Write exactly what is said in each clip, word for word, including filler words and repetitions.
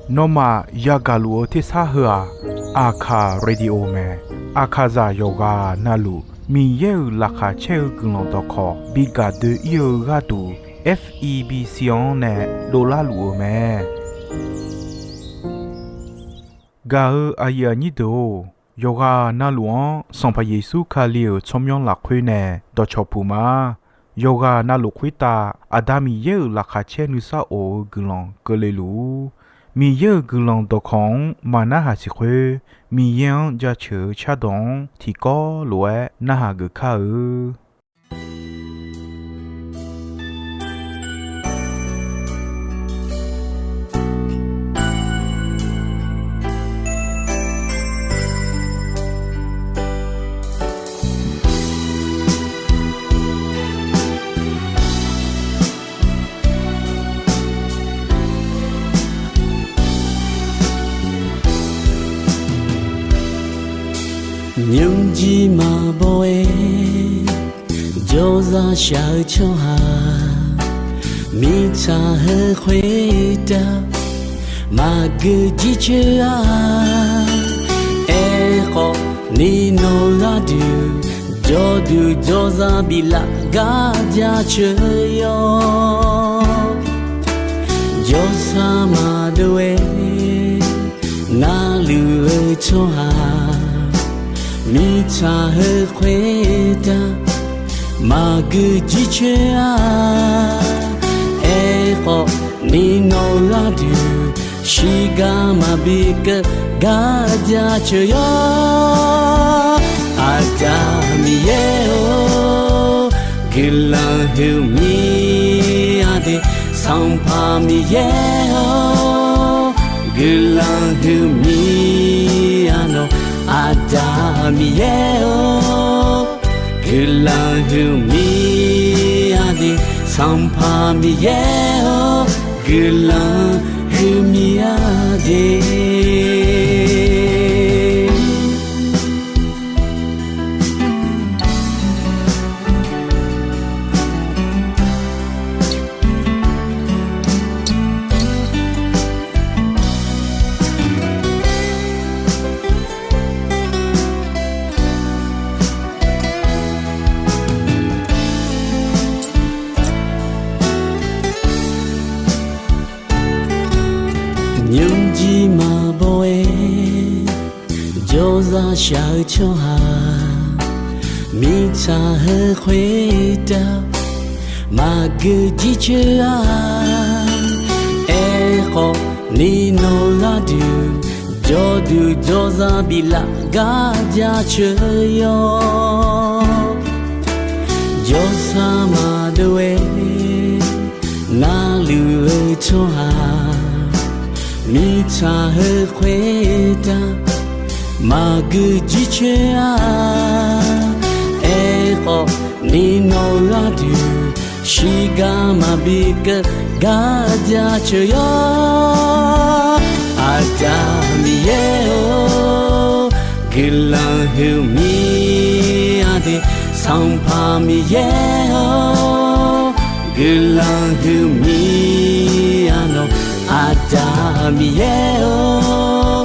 Nawmaf yagaq luf-eu tersar heu-aq, Aqkaq Radio mae. Aqkaqzaq yawqghaq navluf Miqyaer-euq laqkhaq caer-eu guiqlanq dawqkawq bi gaq doe-ir-eu gharduq, F E B C-anr nae dovlar luf-eu mae. Gaq-eu aqyuif aqnyir deuq-or, yawqghaq navluf-anr Sanqpaq Yeqsur Kali-euq tsawrmyanr lafkhoer nae dawqcawq puq ma. Yawqghaq navluf khoertav Aqda Miqyaer-euq laqkhaq caer nuisar of-eu guiqlanq keuvle luf-ur. Miqyaer-euq guiqlanq dawqkawq-anr maqnarhaq siq khoer, Miqyaer-anr jaceuq-eu cardawq-anr tiqkawv lof-aer narhaq geuf kar-eu. Nymrjir maqbaw-aer jawrzaq shaq-eu tsawrhaq, mirtsaq heu khoertav maqgeu jircoer-a. Aerkhawf ni nawq gharduq jawrduq jawrzaq biflaf gar jaceuq yawr. Jawrsar maqdov-aer narluf-eu tsawrhaq, mirtsaq heu khoertav maqgeu jircoer-a. Aerkhawf ni nawq gharduq shiqgar maqbi keuv gar jaceuq yawr. Aqda Miqyaer-or, guiqlanq huiqmir-a de. Sanqpaq Miqyaer-or, guiqlanq huiqmir-a nawq. Aqda Miqyaer-or, guiqlanq huiqmir-a de. Sanqpaq Miqyaer-or, guiqlanq huiqmir-a de. Nymrjir maqbaw-aer jawrzaq shaq-eu tsawrhaq, mirtsaq heu khoertav maqgeu jircoer-a. Aerkhawf ni nawq gharduq jawrduq jawrzaq biflaf gar jaceuq yawr. Jawrsar maqdov-aer narluf-eu tsawrhaq, mirtsaq heu khoertav maqgeu jircoer-a. Aerkhawf ni nawq gharduq shiqgar maqbi keuv gar jaceuq yawr. Aqda Miqyaer-or, guiqlanq huiqmir-a de. Sanqpaq Miqyaer-or, guiqlanq huiqmir-a nawq. Aqda Miqyaer-or,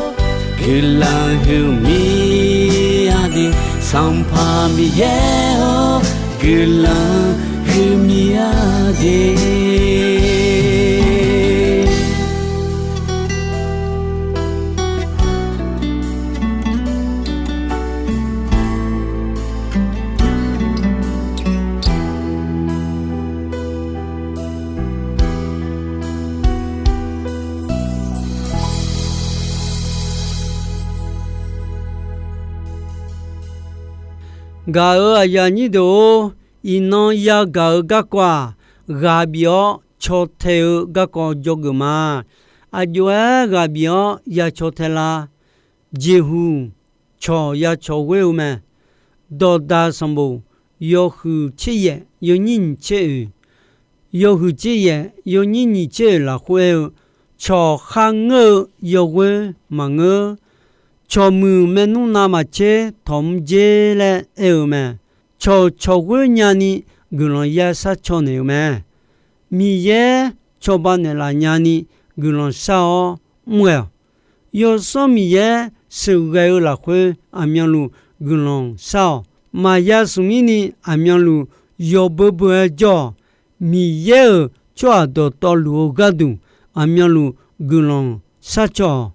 guiqlanq huiqmir-a de. Sanqpaq Miqyaer-or, guiqlanq huiqmir-a de. Gaq-euq aqyuif aqnyir deuq-or, iqnan yagaq-eu garkawv-aq, ghaq bif-awr caw tae-eu garkawv jawrgeuf ma. Aqjox-aer ghaq bif-awr ya caw tae lar. Jeqhuq cawq ya cawq ghoer-eu mae. Dawqdaq sanqbof yawhuiq tser yaef yawnyir nyiq tser oeq, yawhuiq tser yaef yawnyir nyiq tser oeq lafkhoer aer-eu, cawq kharngeur-eu yawghoer maqngeur. Cawqmuiq maernmr navmaqtser tawqmr dzer laer aer-eu mae. Cawq cawq ghoer nyani guiqlanq ya sharcaw naeq-eu mae. Miqyaer cawba naeqlaf nyani guiqlanq shar-awr mr ghae-awq. Yawsanr Miqyaer sheuqghae-eu lafkhoer aqmyanluf guiqlanq shar-awq. Maqya smq mirni aqmyanluf yawbeu beu-aer jawr-awq. Miqyaer-euq tsawrhaq dawqtawvluf-eu gharduq aqmyanluf guiqlanq sharcaw-awq.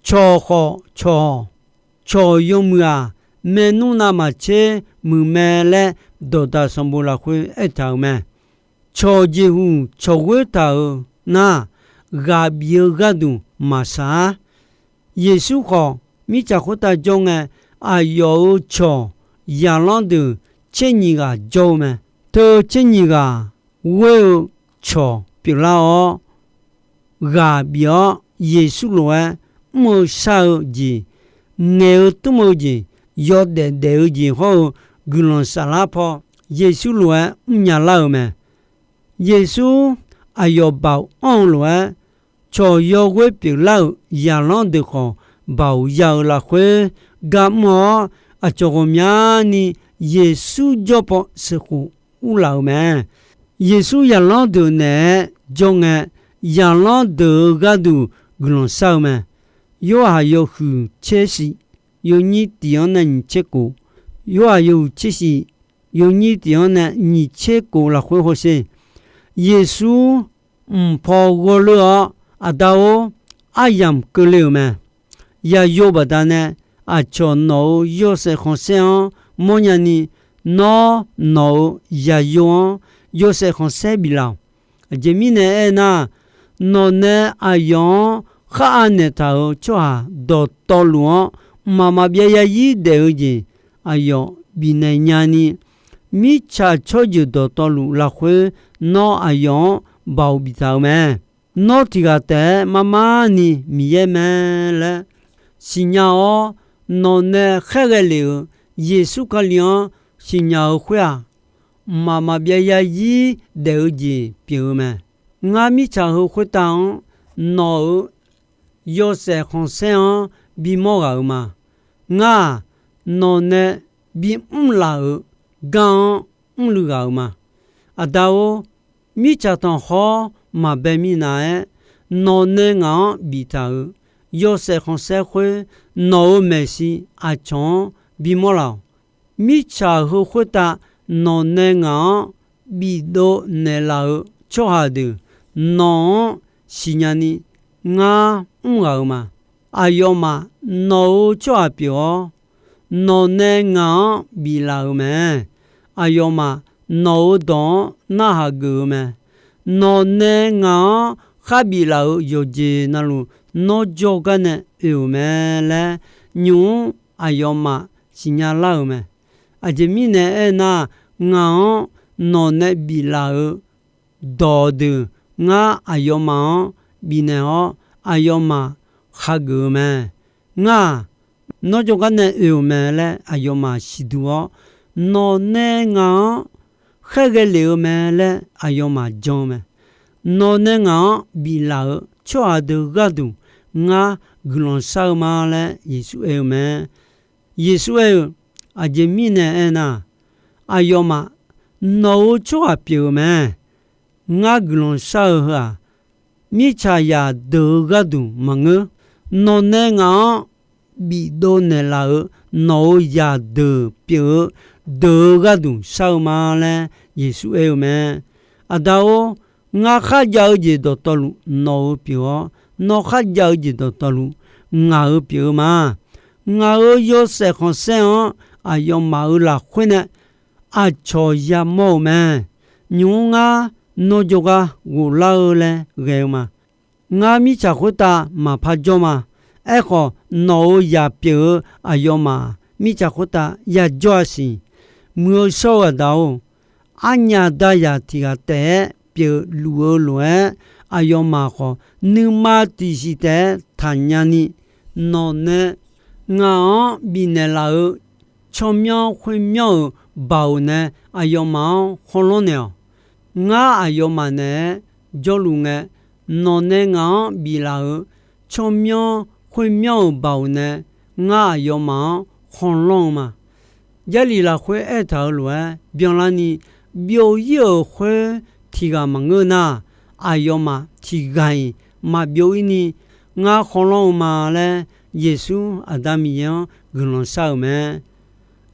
Cawq khawf cawq-awq. Cawq yawmuiq-aq, maernmr navmaqtser muiq mae laer dawqdaq sanqbof lafkhoer aertaq-euq mae. Cawq jeqhuq cawq ghoer taq-euq nar, ghaq bif-eu gharduq maqsaq-ar. Yeqsur khawf, mirtsaq khoertav jawr ngae, aqyawf-euq cawq zaqlanr deuq tser nyiq ghaq jawr-eu mae. Teu tser nyiq ghaq ghoer-eu cawq pyeuflar-awr, ghaq bif-awr Yeqsur lof-aer mr-eu shar-eu jeq, ngaeq-eu tmr-eu jeq, yawdaef daef-eu jeq hawr-eu guiqlanq saflar paw Yeqsur lof-aer mrnya lar-eu mae. Yeqsur aqyawf baoq anr-eu lof-aer, cawq yawghoer pyeuflar-euq zaqlanr deuq khawf, baoq ya-eu lafkhoer gar mr-awr, aqcawq ghawqmyani Yeqsur jawr paw sheuqkhof urlaf-eu mae. Yeqsur zaqlanr deuq naeq-aer jawr ngae, zaqlanr deuq-euq gharduq guiqlanq shar-eu mae. Yorhaq yawhuiq tser shif, yawnyir tiq-anr nae nyiq tser kof, Yorhaq yawhuiq tser shif, yawnyir tiq-anr nae nyiq tser kof lafkhoer hawsher. Yeqsur mq paw ghawrleur-awr, Aqda-or, aryamq keuvle-euq mae. Yayo baqdanae aqcawq nawq-euq yawshaef khanqsaer-anr mawrnya ni, nawr nawq-euq yayo-anr yawshaef khanqsaer biflaf-awq. Aqjeq mirnae aernar, nawqnae aqyawf-anr khar anaeq taq-euq tsawrhaq dawqtawvluf-anr mqmaq maqbyav yarzir daef-eu jeq aqyawf bifnaeq nyani, mirtsaq tsawrjeuq dawqtawvluf lafkhoer nawr aqyawf-anr baoq biftaq-euq mae. Nawr tiq ghaq taef-aer mar mar ni Miqyaer mae laer siqnya-awr, nawqnae khaerghae lef-euq Yeqsur Kali-anr siqnya-eu khoer-aq, mqmaq maqbyav yarzir daef-eu jeq pyeuf-eu mae. Ngar mirtsaq heu khoertav-anr nawq-euq yawshaef khanqsaer-anr bimawr ghaq-euq ma. Ngar-aq, nawqnae bimr laf-euq gar-anr mrluiv ghaq-euq ma. Aqda-or, mirtsaq tanqkhawr maqbae minav-aer, nawqnae ngaq-anr biftaq-euq yawshaef khanqsaer khoer, nawq-euq maeqshi aqcawq-anr bimawr laf-awq. Mirtsaq heu khoertav nawqnae ngaq-anr bifdov naeqlaf-euq tsawrhaq deuq nawq-anr siqnya ni ngar mr ghaq-euq ma. Aqyawfmaf nawq-euq tsawrhaq pyeuf-awr, nawqnae ngaq-anr biflaf-euq mae. Aqyawfmaf nawq-euq dawq-anr narhaq geuf-eu mae. Nawqnae ngaq-anr khar biflaf-euq yawqjeq navluf, nawr jawrgar nae oe-euq mae laer, nymq-mr aqyawfmaf siqnya lar-euq mae. Aqjeq mirnae aernar, ngaq-anr nawqnae biflaf-euq dawqdeuq ngar aqyawfmaf-anr bifnaeq-awr, aqyawfmaf hageuf-eu mae. Ngar-aq, nawr jawrgar nae oe-euq mae laer aqyawfmaf siqduq-awr, nawqnae ngaq-anr khaerghae lef-eu mae laer aqyawfmaf jan-eu mae. Nawqnae ngaq-anr biflaf-euq tsawrhaq deuq gharduq ngar guiqlanq shar-eu ma laer Yeqsur aer-eu mae. Yeqsur aer-eu, aqjeq mirnae aernar, aqyawfmaf nawq-euq tsawrhaq pyeuf-eu mae. Ngar guiqlanq shar-eu heu-aq, mirtsaqzaq deuq-eu gharduq maqngeur. Nawqnae ngaq-anr bifdov naeqlaf-euq nawq-euq zaqdeuq pyeuf-eu deuq-eu gharduq shar-eu ma laer Yeqsur aer-eu mae. Aqda-or, ngar kharjav-eu jeq dawqtawvluf nawq-euq pyeuf-awr, nawr kharjav-eu jeq dawqtawvluf ngaq-euq pyeuf-eu ma. Ngaq-euq yawshaef khanqsaer-anr aqyawfmaf-euq lafkhoer nae aqcawq yamawr-euq mae. Nymq-mr ngar nawr jawrgar ghoflar-eu laer ghae-eu ma. Ngar mirtsaq khoertav maqpar jawr ma. Aerkhawf, nawq-euq zaq pyeuf-eu aqyawfmaf mirtsaq khoertav yajawr-a siq. Muiq-eu shawr-eu aqda-or, arnyaf dazaq tiq ghaq taef-aer pyeufluf-eu lof-aer, aqyawfmaf khawf nuima tiqsiq taef-aer taqnya ni, nawqnae ngaq-anr bifnaeq laf-euq tsawrmyanr khoermyanr-euq baoq nae aqyawfmaf-anr khawlanr naeq-awq. Ngar aqyawfmaf naeq-aer jawrluf ngae, nawqnae ngaq-anr biflaf-euq tsawrmyanr khoermyanr-euq baoq nae ngar aqyawfmaf-anr khawlanr-eu ma. Jarlif lafkhoer aertaq-euq lof-aer byanlarni, byov-ir-euq khoer tiq ghaq maqngeur nar, aqyawfmaf tiqghaq-iq maqbyov-ir ni ngar khawlanr-eu ma laer, Yeqsur Aqda Miqyaer-anr guiqlanq shar-euq mae.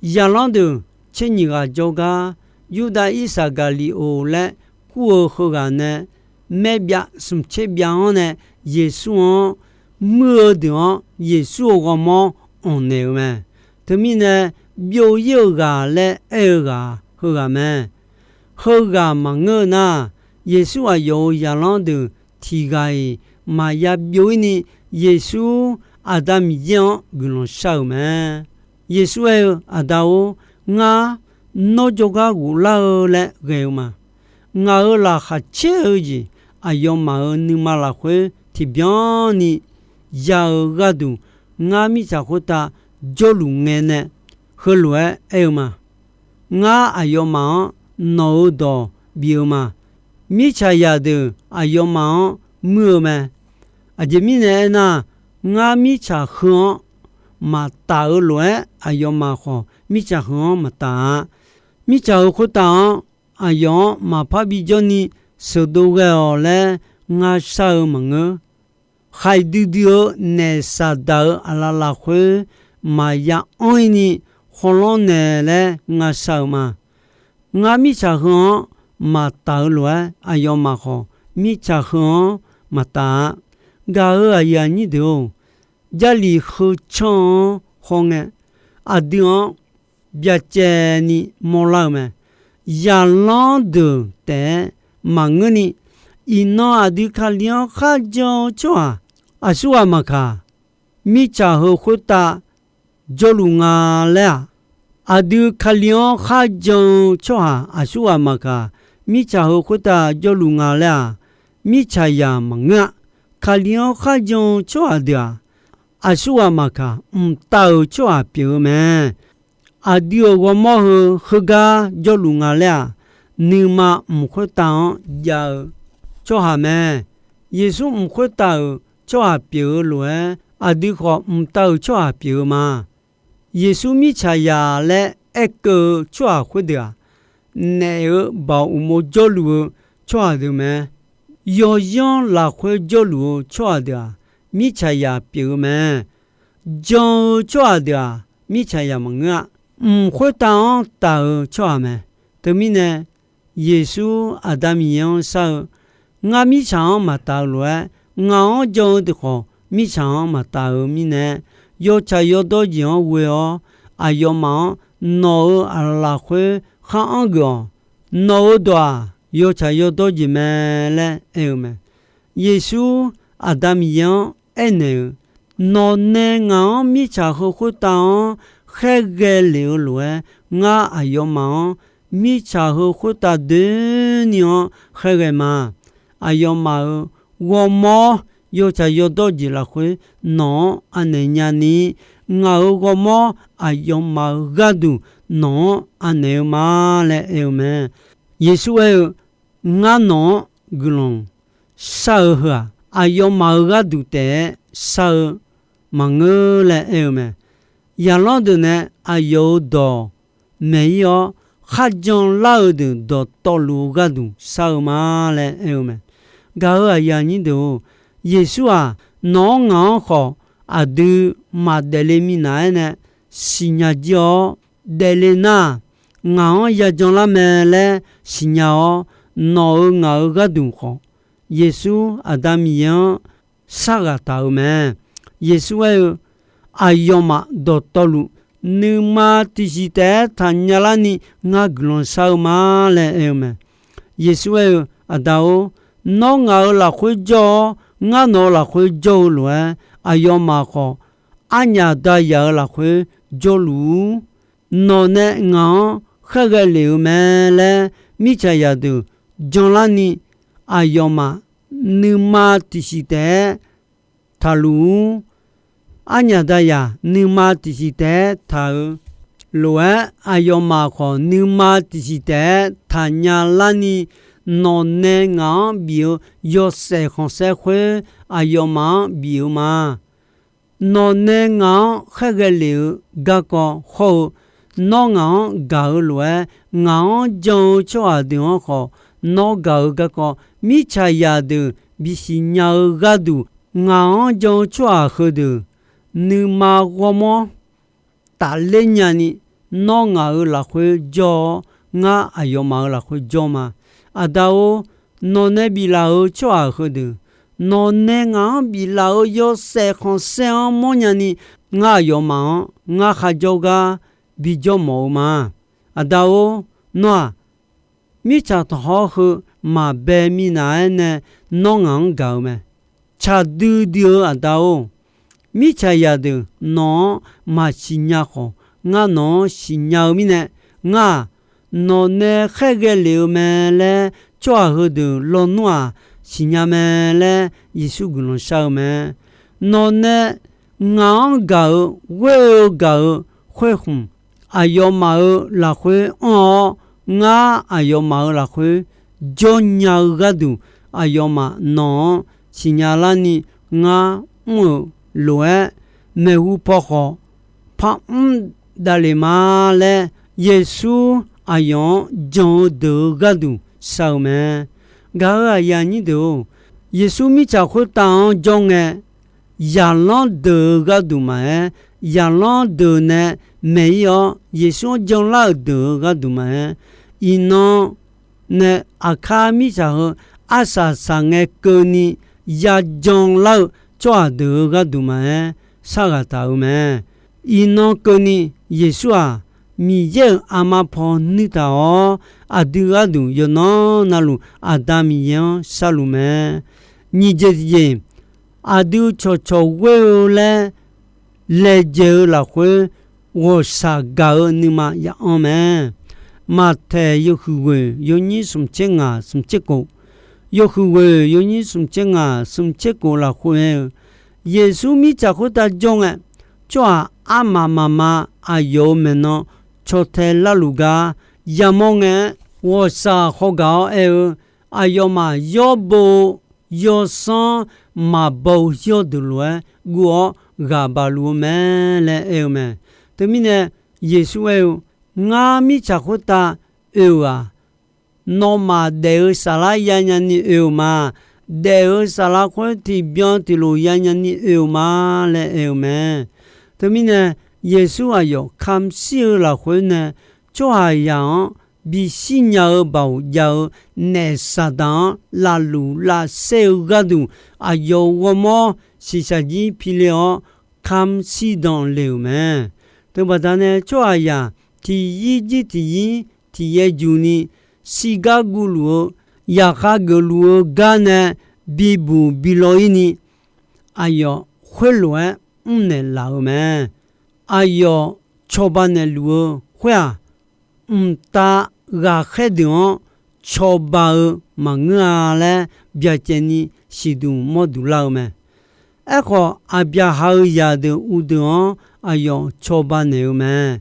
Zaqlanr deuq tser nyiq ghaq jawrgar, Yurdav Irsaqgaqliqoq laer kur-eu heughaq nae maer byav smq tser byav-anr nae Yeqsur-anr muir-eu deuq-anr Yeqsur-euq ghawrmawr anqnaeq-eu mae. Teumirnae, byov-ir-eu ghaq laer aer-eu ghaq heughaq mae. Heughaq maqngeur-eu nar, Yeqsur aqyawf-euq zaqlanr deuq tiqghaq-iq maqya byov-ir ni, Yeqsur Aqda Miqyaer-anr guiqlanq shar-euq mae. Yeqsur aer-eu, Aqda-or, ngar nawr jawrgar ghoflar-eu laer ghae-eu ma. Ngaq-euq laqkhaq caer-eu jeq aqyawfmaf-euq nuima lafkhoer tiqbyan ni ya-eu gharduq, ngar mirtsaq khoertav jawrluf ngae nae heulof-aer aer-eu ma. Ngar aqyawfmaf-anr nawq-euq dawq bif-eu ma. Mirtsaqzaq deuq aqyawfmaf-anr muir-eu mae. Aqjeq mirnae aernar, ngar mirtsaq heu-anr maqtaf-eu lof-aer, aqyawfmaf khawf mirtsaq heu-anr maqtaf-a. Mirtsaq heu khoertav-anr aqyawf-anr maqpar bijawr ni sheuqdov ghae-awq laer ngar shar-eu maqngeur. Khaqdui dui-eu naef Saqdaq-euq aqlaf lafkhoer maqya anr-ir ni khawlanr naeq laer ngar shar-eu ma. Ngar mirtsaq heu-anr maqtaf-eu lof-aer, aqyawfmaf khawf mirtsaq heu-anr maqtaf-a. Gaq-euq aqyuif aqnyir deuq-or, Jarlif heu canr-anr hawngae, aqdui-anr byacaevni mawrlar-eu mae. Zaqlanr deuq taef-aer maqngeurni, iqnan aqdui Kali-anr kharjan-eu tsawrhaq aqsurghaq maqkaq, mirtsaq heu khoertav jawrluf nga laer-aq, aqdui Kali-anr kharjan-eu tsawrhaq aqsurghaq maqkaq, mirtsaq heu khoertav jawrluf nga laer-aq, mirtsaqzaq maqngeur-a. Kali-anr kharjan-eu tsawrhaq deuq-aq, aqsurghaq maqkaq mqtav-euq tsawrhaq pyeuf-eu mae. Aqdui-euq ghawrmawr heu heugar jawrluf nga laer-aq, nuima mq khoertav-anr jav-eu tsawrhaq mae. Yeqsur mq khoertav-euq tsawrhaq pyeuf-eu lof-aer, aqdui khawf mqtav-euq tsawrhaq pyeuf-eu ma. Yeqsur mirtsaqzaq laer aerkeuv-eu tsawrhaq khoerdeuq-aq, naef-euq baoq uqmov jawrluf-eu tsawrhaq deuq mae. Yawzanr lafkhoer jawrluf-eu tsawrhaq deuq-aq, mirtsaqzaq pyeuf-eu mae. Jan-eu tsawrhaq deuq-aq, mirtsaqzaq maqngeur-a. Mq khoertav-anr taf-eu tsawrhaq mae. Teumirnae, Yeqsur Aqda Miqyaer-anr shar-eu, ngar mirtsaq-anr maqtaf-eu lof-aer, ngaq-anr jan-eu deuq khawf mirtsaq-anr maqtaf-eu mirnae, yawtsaq yawdawr jeq-anr ghoe-awr, aqyawfmaf-anr nawq-euq aqlaf lafkhoer khar anr geuf-awq. Nawq-euq dawq-aq, yawtsaq yawdawr jeq mae laer aer-eu mae. Yeqsur Aqda Miqyaer-anr aernaeq-euq, nawqnae ngaq-anr mirtsaq heu khoertav-anr khaerghae lef-eu lof-aer, ngar aqyawfmaf-anr mirtsaq heu khoertav doeni-anr khaerghae ma. Aqyawfmaf-euq ghawrmawr yawtsaq yawdawr jeq lafkhoer nawq-anr anaeq nyani, ngaq-euq ghawrmawr aqyawfmaf-euq gharduq nawq-anr anaeq-eu ma laer aer-eu mae. Yeqsur aer-eu, ngar nawq-anr guiqlanq shar-eu heu-aq, aqyawfmaf-euq gharduq taef-aer shar-eu maqngeur laer aer-eu mae. Zaqlanr deuq nae aqyawf-euq dawq maeq-ir-awr, kharjan lar-eu deuq dawqtawvluf-eu gharduq shar-eu ma laer aer-eu mae. Gaq-euq aqyuif aqnyir deuq-or, Yeqsur-aq, nawq-anr ngaq-anr khawf aqdui maqdaefle minav-aer nae siqnya jir-awr daefle nar, ngaq-anr yajan lar mae laer siqnya-awr, nawq-euq ngaq-euq gharduq khawf, Yeqsur Aqda Miqyaer-anr sharghaq taq-euq mae. Yeqsur aer-eu, aqyawfmaf dawqtawvluf nuima tiqsiq taef-aer taqnya larni ngar guiqlanq shar-eu ma laer aer-eu mae. Yeqsur aer-eu, Aqda-or, nawr ngaq-euq lafkhoer jawr-awr, ngar nawq-euq lafkhoer jawr-eu lof-aer, aqyawfmaf khawf, arnyaf dayaq-euq lafkhoer jawrluf-ur. Nawq nae ngaq-anr khaerghae lef-eu mae laer mirtsaqzaq deuq janlarni, aqyawfmaf nuima tiqsiq taef-aer taqluf-ur. Arnyaf dayaq nuima tiqsiq taef-aer taq-eu lof-aer, aqyawfmaf khawf nuima tiqsiq taef-aer taqnya larni, nawq nae ngaq-anr bif-eu yawshaef khanqsaer khoer aqyawfmaf-anr bif-eu ma. Nawq nae ngaq-anr khaerghae lef-eu garkawv hawr-eu, nawr ngaq-anr gaq-eu lof-aer, ngaq-anr jan-eu tsawrhaq deuq-anr khawf, Nawr gaq-eu garkawv mirtsaqzaq deuq bisiqnya-eu gharduq, ngaq-anr jan-eu tsawrhaq heudeuq nuima ghawrmawr tafler nyani, nawr ngaq-euq lafkhoer jawr-awr, ngar aqyawfmaf-euq lafkhoer jawr ma. Aqda-or, nawqnae biflaf-euq tsawrhaq heudeuq, nawqnae ngaq-anr biflaf-eu yawshaef khanqsaer-anr mawrnya ni, ngar aqyawfmaf-anr ngar kharjawr gar bijawr mawf-eu ma. Aqda-or, nawr-aq, mirtsaq tanqkhawr heu maqbae minav-aer nae nawr ngaq-anr gaq-eu mae. Tsaqdui dui-eu Aqda-or, mirtsaqzaq deuq nawq-anr maqsiqnya khawf, ngar nawq-anr siqnya-eu mirnae, ngar-aq, nawqnae khaerghae lef-eu mae laer tsawrhaq heudeuq lawnmr-aq siqnya mae laer Yeqsur guiqlanq shar-eu mae. Nawqnae ngaq-anr gaq-eu ghoer-eu gaq-eu khoer khmq, aqyawfmaf-euq lafkhoer anr-awr, ngar aqyawfmaf-euq lafkhoer jawrnya-eu gharduq, aqyawfmaf nawq-anr siqnya larni ngar mr-euq lof-aer, maeqhu paw khawf par mr davlef ma laer, Yeqsur aqyawf-anr jan-eu deuq-eu gharduq shar-eu mae. Gaq-euq aqyuif aqnyir deuq-or, Yeqsur mirtsaq khoertav-anr jawr ngae, zaqlanr deuq-eu gharduq maqaer, zaqlanr deuq nae maeq-ir-awr Yeqsur-anr janlar-euq deuq-eu gharduq maqaer, iqnan nae aqkar mirtsaq heu arsaq saqngae keuvni ya janlar-eu tsawrhaq deuq-eu gharduq maqaer, sharghaq taq-euq mae. Iqnan keuvni Yeqsur-aq, Miqyaer-euq aqma paw nuirtaq-awr, aqdui gharduq yawqnan navluf Aqda Miqyaer-anr sharluf mae. Nyiq jeq tiqjeq, aqdui cawqcawq ghoer-eu laer laejae-eu lafkhoer, ghawqshaq gaq-eu nuima ya'anr mae. Maqtaeq yawhuiq ghoeq yawnyir smq tser ngaq smq tser kof, yawhuiq ghoeq yawnyir smq tser ngaq smq tser kof lafkhoer aer-eu, Yeqsur mirtsaq khoertav jawr ngae, tsawrhaq armaf mafma aqyawf-euq maeqnan caw tae larluf gar yamawr ngae-aer, ghawqshaq hawgaq-awr aer-eu, aqyawfmaf yawrbo-eu yawsanr maqbaw yawrdeuq lof-aer guv-awr ghaq baq luf-eu mae laer aer-eu mae. Teumirnae Yeqsur aer-eu, Ngar mirtsaq khoertav oe-euq-aq, nawmaf daef-eu saflar yanya ni oe-euq ma. Daef-eu saflar khoer tiqbyan tiqlof yanya ni oe-euq ma laer aer-eu mae. Teumirnae Yeqsur aqyawf kamq shir-eu lafkhoer nae tsawrhaqzaq-anr bishir nya-eu baoq jav-eu naef Saqdaq-anr lavluf lavsaer-eu gharduq, aqyawf-euq ghawrmawr shiqshaq jir pi le-awr, kamq shir danq le-euq mae. Teubaqda nae tsawrhaqzaq tiqyir jir tiqyir tiqyaer juq ni shirgar guvluf-eu, yaqkhav geufluf-eu gar nae bibuq bilaw-ir ni, aqyawf khoerlof-aer mrnaeq laf-euq mae. Aqyawf cawba naeqluf-eu khoer-aq, mqtav ghaqkhaer deuq-anr cawba-eu maqngeur-a laer byacaevni siqduq mawrduq lar-eu mae. Aerkhawf, Aqbyaqhaq-euq zaqdeuq uqdeuq-anr aqyawf cawba naeq-eu mae.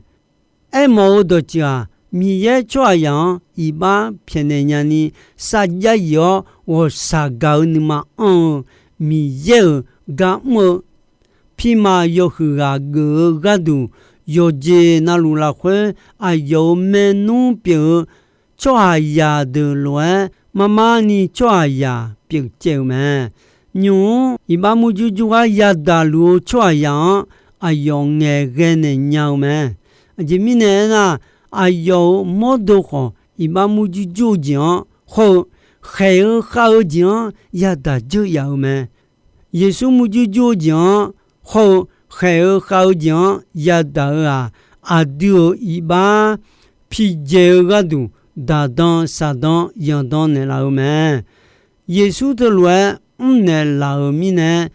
Aermawf-eu dawqtsuif-aq, Miqyaer tsawrhaqzaq-anr iqbax pyaeqnaeq nya ni, sarjax yif-awr ghawqshaq gaq-eu nuima anr-eu Miqyaer-euq gar mr-eu, pirma yawhuiq ghaq geuf-eu gharduq, yawqjeq navluf lafkhoer aqyawf-euq maernmr pyeuf-eu tsawrhaqzaq deuq lof-aer, marmar ni tsawrhaqzaq pyeuf caev-euq mae. Nymq-mr iqbax murjur jur gar yadaq luf-eu tsawrhaqzaq-anr aqyawf ngaeqghae naeq nya-eu mae. Aqjeq mirnae aernar, aqyawf-euq mawrdo khawf, iqbax murjur jur-eu jeq-anr hawr-eu, khaeq-eu khav-eu jeq-anr yadaq dzeur yaf-eu mae. Yeqsur murjur jur-eu jeq-anr hawr-eu, khaeq-eu khav-eu jeq-anr yadaq-eu-aq, aqdui-euq iqbax pidzaeq-eu gharduq, daqdan saqdan yanqdan naeqlaf-eu mae. Yeqsur teulof-aer mrnaeq laf-euq mirnae,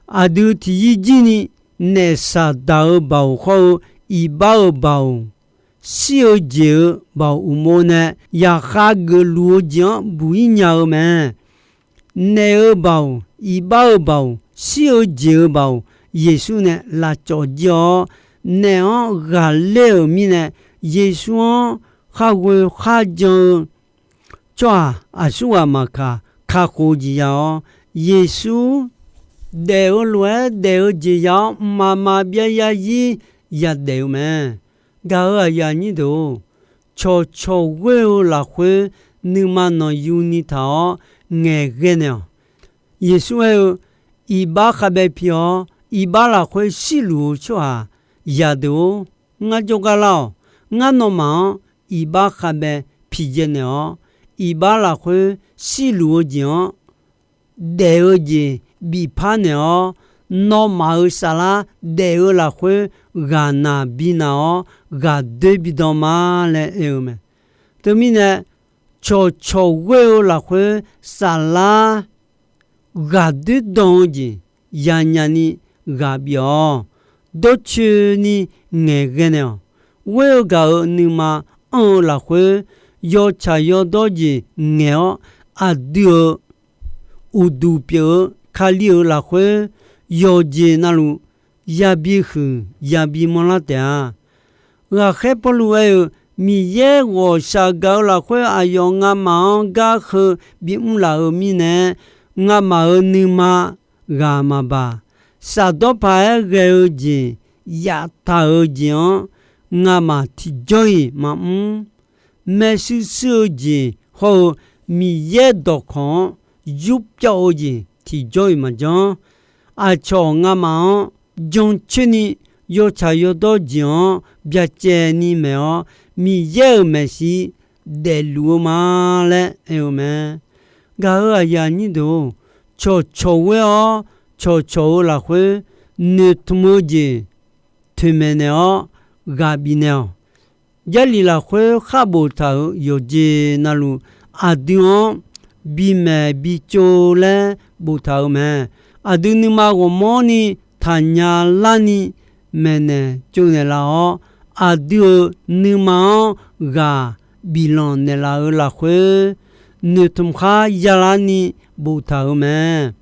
aqdui tiqyir jir ni naef Saqdaq-euq baoq hawr-eu, iqbax-euq baoq, shir-eu jeq-eu baoq uqmov nae yaqkhav geufluf-eu jeq-anr buq-ir nya-eu mae. Naef-eu baoq, iqbax-eu baoq, shir-eu jeq-eu baoq, Yeqsur nae lavcawv jir-awr, naef-anr ghaqler-euq mirnae, Yeqsur-anr khar ghoe khar jan-eu tsawrhaq aqsurghaq maqkaq, kakhof-eu jeq ya-awr, Yeqsur daef-eu lof-aer daef-eu jeq ya-awr, mqmaq maqbyav zarzir yadaef-eu mae. Gaq-euq aqyuif aqnyir deuq-or, cawqcawq ghoer-eu lafkhoer nuima nanqyuni taq-awr ngaeqghae naeq-awq. Yeqsur aer-eu, Iqbax khavbae pi-awr, iqbax lafkhoer shirluf-eu tsawrhaq yadeuq-or, ngar jawrgar lar-awq. Ngar nawmaf-anr iqbax khavbae piqdzae naeq-awr, iqbax lafkhoer shirluf-eu jeq-anr daef-eu jeq bifpar naeq-awr, nawmaf-euq saflar daef-eu lafkhoer ghaqnaq binav-awr, ghaqdoer bidan ma laer aer-eu mae. Teumirnae, cawqcawq ghoer-eu lafkhoer saflar ghaqdoer dan-eu jeq yanyani ghaq bif-awq. Dawrcoeni ngaeqghae naeq-awq. Ghoer-eu gaq-euq nuima anr-eu lafkhoer, yawtsaq yawdawr jeq ngaeq-awr, aqdui-euq uqduq pyeuf-eu Kali-euq lafkhoer yawqjeq navluf yabi huiq yabi manrlar taef-a. Ghaqkhaer Pawrluv aer-euq, Miqyaer ghawqshaq gaq-eu lafkhoer aqyawf ngamaf-anr gar heu bimr laf-euq mirnae, ngamaf-euq nuima ghaq maqbaq. Shafdawr paq-aer ghae-eu jeq, yaftaq-eu jeq-anr ngamaf tiqjawr-iq maqmr. Maershuir shuir-eu jeq hawr-eu Miqyaer dawqkawq-anr yurpyawv-eu jeq tiqjawr-iq maqjanr. Aqcawq ngamaf-anr jancoer ni yawtsaq yawdawr jeq-anr byacaevni maeq-awr, Miqyaer-euq maeqshi daefluf-eu ma laer aer-eu mae. Gaq-euq aqyuif aqnyir deuq-or, cawqcawq ghoer-awr cawqcawq-eu lafkhoer noeqtmq-eu jeq toeqmaeq naeq-awr ghaq bifnaeq-awq. Jarlif lafkhoer khar boftaq-euq yawqjeq navluf, aqdui-anr bimaeq bitsov laer boftaq-euq mae. Aqdui nuima ghawqmanrni taqnya larni maeqnaeq tsovnaeq laf-awr, aqdui-euq nuima-anr ghaq biflanq naeqlaf-euq lafkhoer, noeqtmq khar yalarni boftaq-euq mae.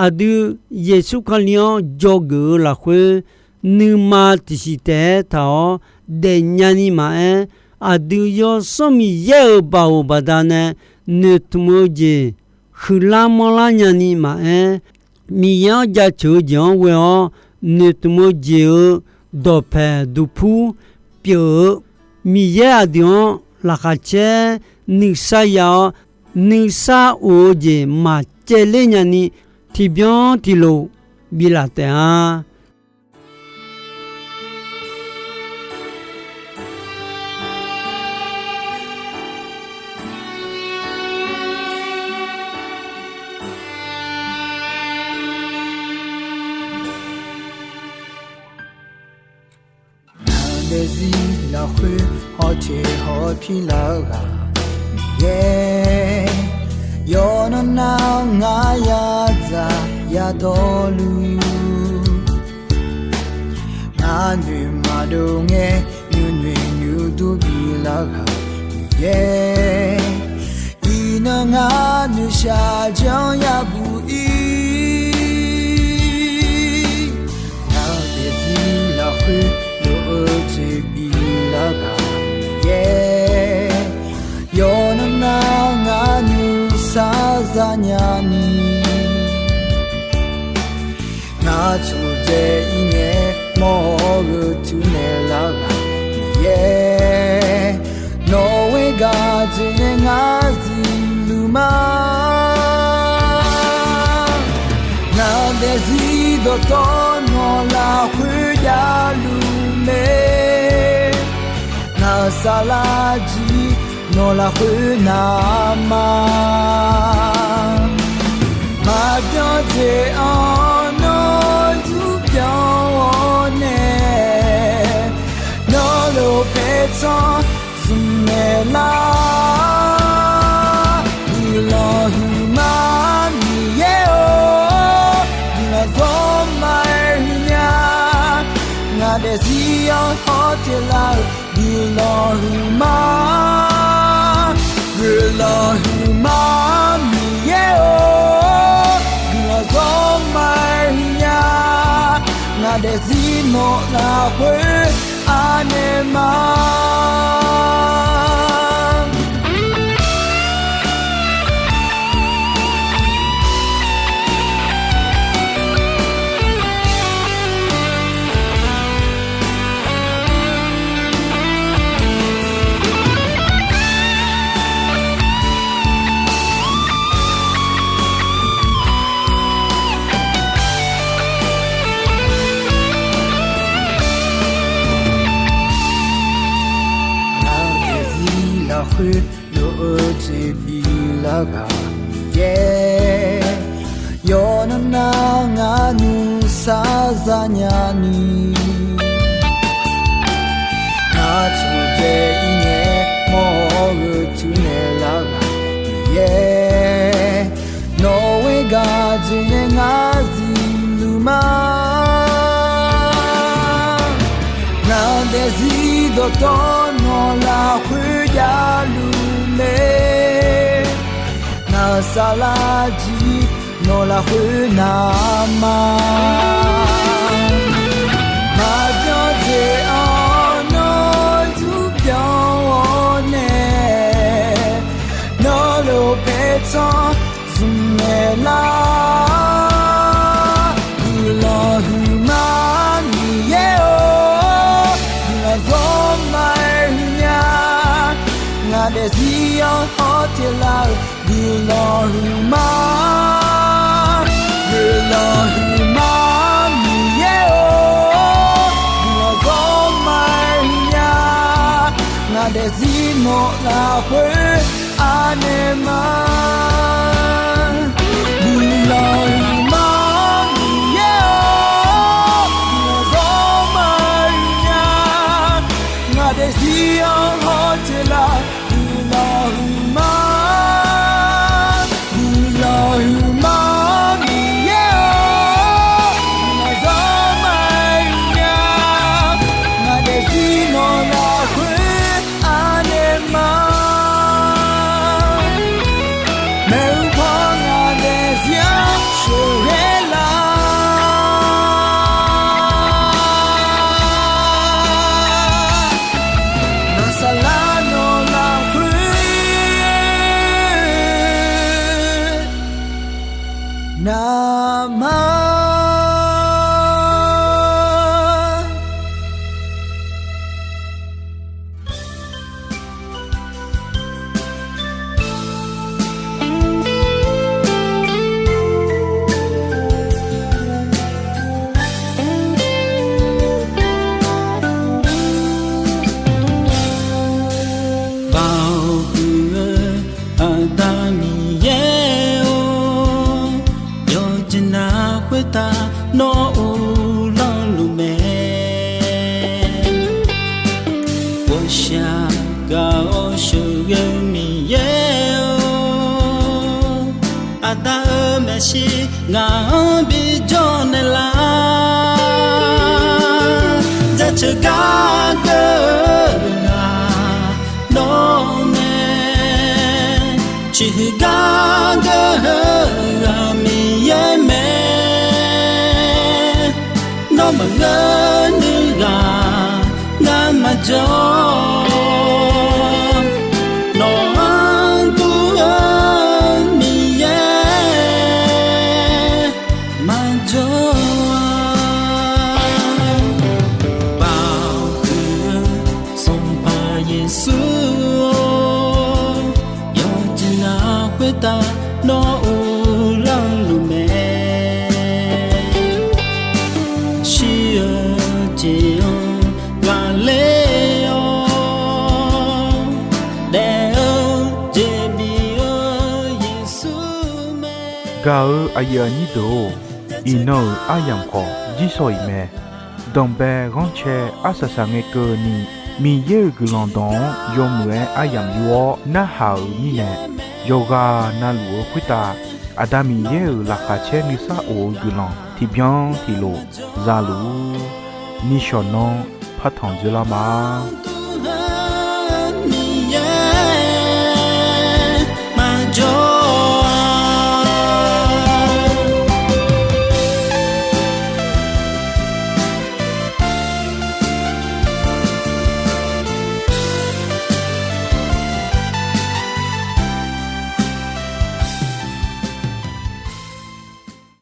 Aqdui Yeqsur Kali-anr dzawgeuf-eu lafkhoer, nuima tiqsiq taef-aer taq-awr daefnya ni maqaer, aqdui Yawsanr Miqyaer-euq baoq baqdanae noeqtmq-eu jeq huiqlar manrlar nya ni maqaer, Miqyaer-anr jaceuq-eu jeq-anr ghoe-awr noeqtmq-eu jeq-euq dawqpaeq duqpur pyeuf-eu, Miqyaer aqdui-anr laqkhaq caer nuisar ya-awr, nuisar of-eu jeq maqcaevler nya ni tiqbyan tiqlof biflaf taef-a. Ngaq daefzir lafkhoer hawteq hawpir lar-eu ghaq Miqyaer, yawqnan nar ngar yadzaq yadawrluf, ngar noeqma dov ngae nuinoeq nuidur bif lar-eu ghaq Miqyaer, iqnan ngar noeqshaq janr yabuq ir. Ngaq daefzir lafkhoer lof-eu jeq bif lar-eu ghaq Miqyaer, yawqnan nar ngar nuisar zanya ni, ngar tsawqdzae ir ngae mawr-awr gheu tur naeqlar-eu ghaq Miqyaer, nawq-eu gaq jeq nae ngar zuiqluf ma. Ngaq daefzir dawqtawv nawq lafkhoer javluf mae. Ngaq-euq saflar jir nawq lafkhoer navma. Maqbyan jeq-anr nawr zurbyan-awr nae, nawr lof paertsanr zmqmaeq lar. Guiqlanq huiqma Miqyaer-or, guiqlanq zawrma-aer huiqnya. Ngaq daefzir-anr hawteq lar-eu guiqlanq huiqma. Guiqlanq huiqma Miqyaer-or, guiqlanq zawrma-aer huiqnya. Ngaq daefzir nawq lafkhoer anaeq ma. nya ni, ngar tmqjaev ir ngae mawr-eu teunaeq lar-eu Miqyaer, nawq-eu gaq jeq nae ngar zifluf ma. Ngaq daefzir dawqtawvluf nawq lafkhoer javluf mae. Ngaq saflar jir nawq lafkhoer navma. Maqbyan jeq-anr nawr zmrbyan-awr nae, nawr lof paertsanr zmq naeq lar. Guiqlanq huiqma Miqyaer-or, guiqlanq zawrma-aer huiqnya. Ngaq daefzir-anr hawteq lar-eu guiqlanq huiqma, guiqlanq huiqma Miqyaer-or, guiqlanq zawrma-aer huiqnya. Ngaq daefzir nawq lafkhoer anaeq ma. Guiqlanq huiqma Miqyaer-or, guiqlanq zawrma-aer huiqnya. Ngaq daefzir-anr hawteq lar, guiqlanq huiqma, guiqlanq huiqma Miqyaer-or, guiqlanq zawrma-aer huiqnya. Ngaq daefzir nawq lafkhoer anaeq ma. Maeqhu paw ngaq daefzir-anr sheuqghae lar. Ngaq saflar nawq lafkhoer navma. Baoq huiq-eu Aqda Miqyaer-or, yawqjeq navluf khoertav nawr uvlanr luf mae. Ghawqshaq gaq-awr sheuqghae-eu Miqyaer-or, Aqda-euq maeqshi ngaq-anr bijawr naeqlar. Jaceuq gar geur-eu ghaq nawr mae, ciqhuiq gar geur-eu ghaq Miqyaer mae. Nawr maqngeur nuir ghaq ngar maqjawr, nawq-anr dur-eu Miqyaer maqjawr-a. Baoq huiq-eu Sanqpaq Yeqsur-or, yawqjeq navluf khoertav nawr uvlanr luf mae. Shir-eu jeq-anr ghaqler-awr, daef-eu jeq bif-eu Yeqsur mae. Gaq-eu aqyuif aqnyir deuq-or, iqnan-euq aryamq khawf jirsawq iq mae. Danqbae ghanrcae arsaq saqngae keuvni, Miqyaer-euq guiqlanq dawq-anr yawmuiq-aer aryamq yur-awr narhaq-euq mirnae, yawqghaq navluf-eu khoertav Aqda Miqyaer-euq laqkhaq caer nuisar of-eu guiqlanq tiqbyan tiqlof zaluf-ur. Nishawq nanr partanq dzoerlar ma.